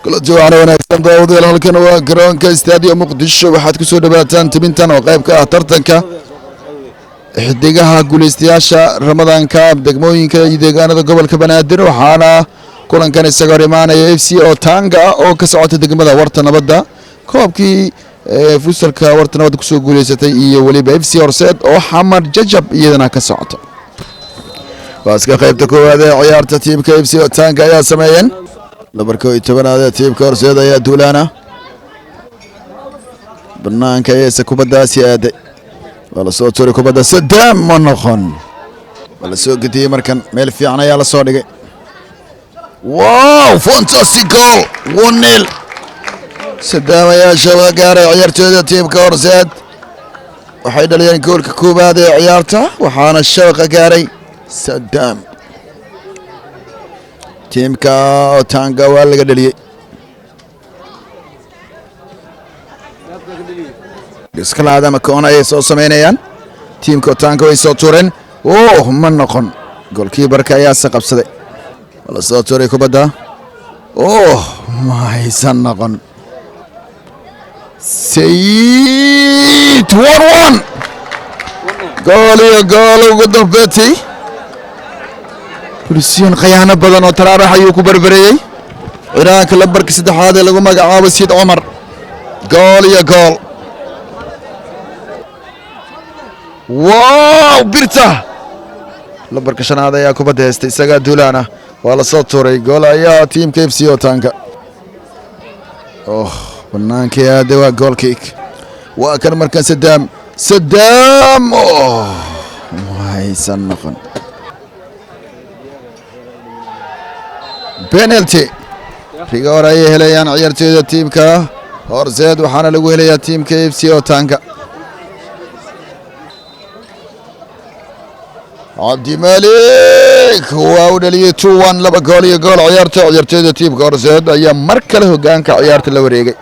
Kulanti waxaana wanaagsan, daawadayaal. Halkan waa garoonka Stadium Muqdisho. Waxaad kusoo dhawaataan tibintan oo qayb ka ah tartanka xidigaha guuleystayaasha Ramadaanka degmooyinka iyo deegaanada gobolka Banaadir. Waxaana kulankan isaga hor imaanaya FC Otanga oo ka socota degmada Warta Nabadda, koobkii futsalka Warta Nabadda kusoo guuleysatay, iyo weliba FC Horseed oo Xamar Jajab iyadana ka socota. Waa iska qaybta koowaad ee ciyaarta. Tiimka FC Otanga ayaa sameeyeen lambarka 11aad ee tiimka Horseed ayaa duulaana. Banaanka ayeyse kubaddaasi aaday. Waa lasoo turay kubadda. Sadaam, ma noqon. Waa la soo gediyey. Markan meel fiican ayaa la soo dhigay. Wow, fantastic goal! 1-0. Sadaam ayaa shabaqa gaaray. Ciyaartooyda tiimka Horseed waxay dhaliyeen goolka koowaad ee ciyaarta, waxaana shabaqa gaaray Sadaam. Tiimka Otanga waa laga dhaliyey. Iskalaad ama koon ayay soo samaynayaan tiimka Otanga. Way soo tuureen. Oh, ma noqon. Goalkeeperka ayaase qabsaday. Waa la soo tuuray kubadda. Oh, ma haysan noqon. Sayid, 1-1, gool iyo gool. Ugu dambeetay bulsiyon khayaano badan oo taraarax ayuu ku barbareeyey ciraanka lambarka saddexaad ee lagu magacaabo Sayid Cumar. Gool iyo gool. Wow, birta! Lambarka shanaad ayaa kubadda haystay, isagaa duulaana. Waa la soo tuuray. Gool ayaa tiimka FC Otanka. Oh, banaankii aade. Waa goal kick. Waa kan markan Sadaam. Sadaam, oh, haysan noqon. Penalty, rigoor ayay helayaan ciyaartooyda tiimka Horseed, waxaana lagu helayaa tiimka FC Otanka. Cabdimalik waa u dhaliyey. 2-1, 2 gool iyo gool ciyaarta. Ciyaartooyda tiimka Horseed ayaa mar kale hogaanka ciyaarta la wareegay.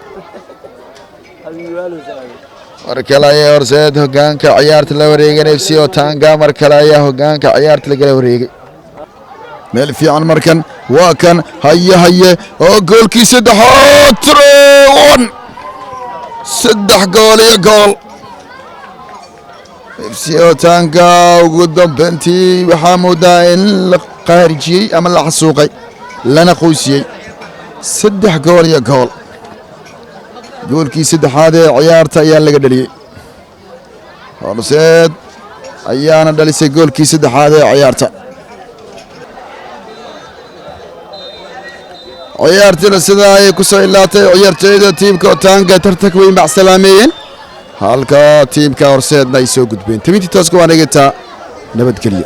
Mar kale ayaa Horseed hogaanka ciyaarta la wareegeen. FC Otanga mar kale ayaa hogaanka ciyaarta lagala wareegay. Meel fiican markan. Waa kan. Haye, haye! Oo goolkii saddexaad! 3-1, 3 gool iyo gool. FC Otanga ugu dambeyntii waxaa moodaa in la qaarijiyey ama la xasuuqay lana qoysiyey. 3 gool iyo gool. Goolkii saddexaad ee ciyaarta ayaa laga dhaliyey. Horseed ayaana dhalisay goolkii saddexaad ee ciyaarta. Ciyaartiina sidaa ayay ku soo ilaatay. Ciyaartooyda tiimka Otanga tartanka way macsalaameeyeen, halka tiimka Horseedna ay soo gudbeen. Timintii tooska waan egetaa. Nabadgelyo.